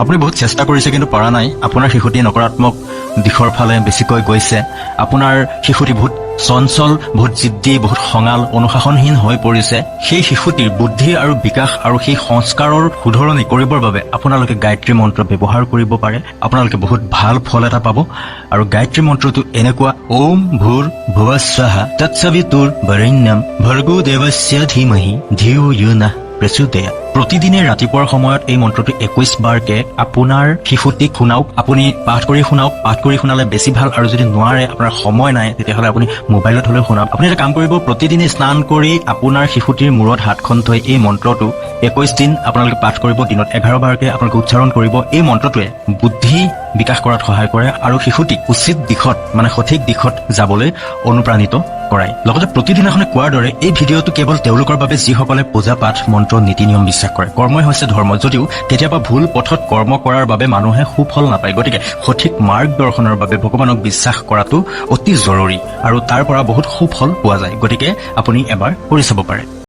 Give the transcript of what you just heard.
আপুনি বহুত চেষ্টা কৰিছে, কিন্তু পৰা নাই। আপোনাৰ শিশুটি নকাৰাত্মক দিশৰ ফালে বেছিকৈ গৈছে। আপোনাৰ শিশুটি বহুত চঞ্চল, বহুত জিদ্দি, বহুত খঙাল, অনুশাসনহীন হৈ পৰিছে। সেই শিশুটিৰ বুদ্ধি আৰু বিকাশ আৰু সেই সংস্কাৰৰ শুধৰণি কৰিবৰ বাবে আপোনালোকে গায়ত্ৰী মন্ত্ৰ ব্যৱহাৰ কৰিব পাৰে। আপোনালোকে বহুত ভাল ফল এটা পাব। আৰু গায়ত্ৰী মন্ত্ৰটো এনেকুৱা: ওম ভূৰ ভুৱস্বাহা তৎসবিতুৰ বৰেণ্যম ভৰ্গো দেৱস্য ধীমহি ধিয়ো য়ো নঃ প্ৰচোদয়াৎ। প্ৰতিদিনে ৰাতিপুৱাৰ সময়ত এই মন্ত্ৰটো 21 বাৰকে আপোনাৰ শিশুটিক শুনাওক। আপুনি পাঠ কৰি শুনাওক। পাঠ কৰি শুনালে বেছি ভাল। আৰু যদি নোৱাৰে, আপোনাৰ সময় নাই, তেতিয়াহ'লে আপুনি মোবাইলত হ'লেও শুনাওক। আপুনি এটা কাম কৰিব, প্ৰতিদিনে স্নান কৰি আপোনাৰ শিশুটিৰ মূৰত হাতখন থৈ এই মন্ত্ৰটো 21 দিন আপোনালোকে পাঠ কৰিব। দিনত 11 বাৰকে আপোনালোকে উচ্চাৰণ কৰিব। এই মন্ত্ৰটোৱে বুদ্ধি বিকাশ কৰাত সহায় কৰে আৰু শিশুটিক উচিত দিশত, মানে সঠিক দিশত যাবলৈ অনুপ্ৰাণিত কৰায়। লগতে প্ৰতিদিনাখনে কোৱাৰ দৰে এই ভিডিঅ'টো কেৱল তেওঁলোকৰ বাবে, যিসকলে পূজা পাঠ, মন্ত্ৰ, নীতি নিয়ম বিশ্বাস কৰে। কৰ্মই হৈছে ধৰ্ম, যদিও কেতিয়াবা ভুল পথত কৰ্ম কৰাৰ বাবে মানুহে সুফল নাপায়। গতিকে সঠিক মাৰ্গদৰ্শনৰ বাবে ভগৱানক বিশ্বাস কৰাটো অতি জৰুৰী আৰু তাৰ পৰা বহুত সুফল পোৱা যায়। গতিকে আপুনি এবাৰ কৰি চাব পাৰে।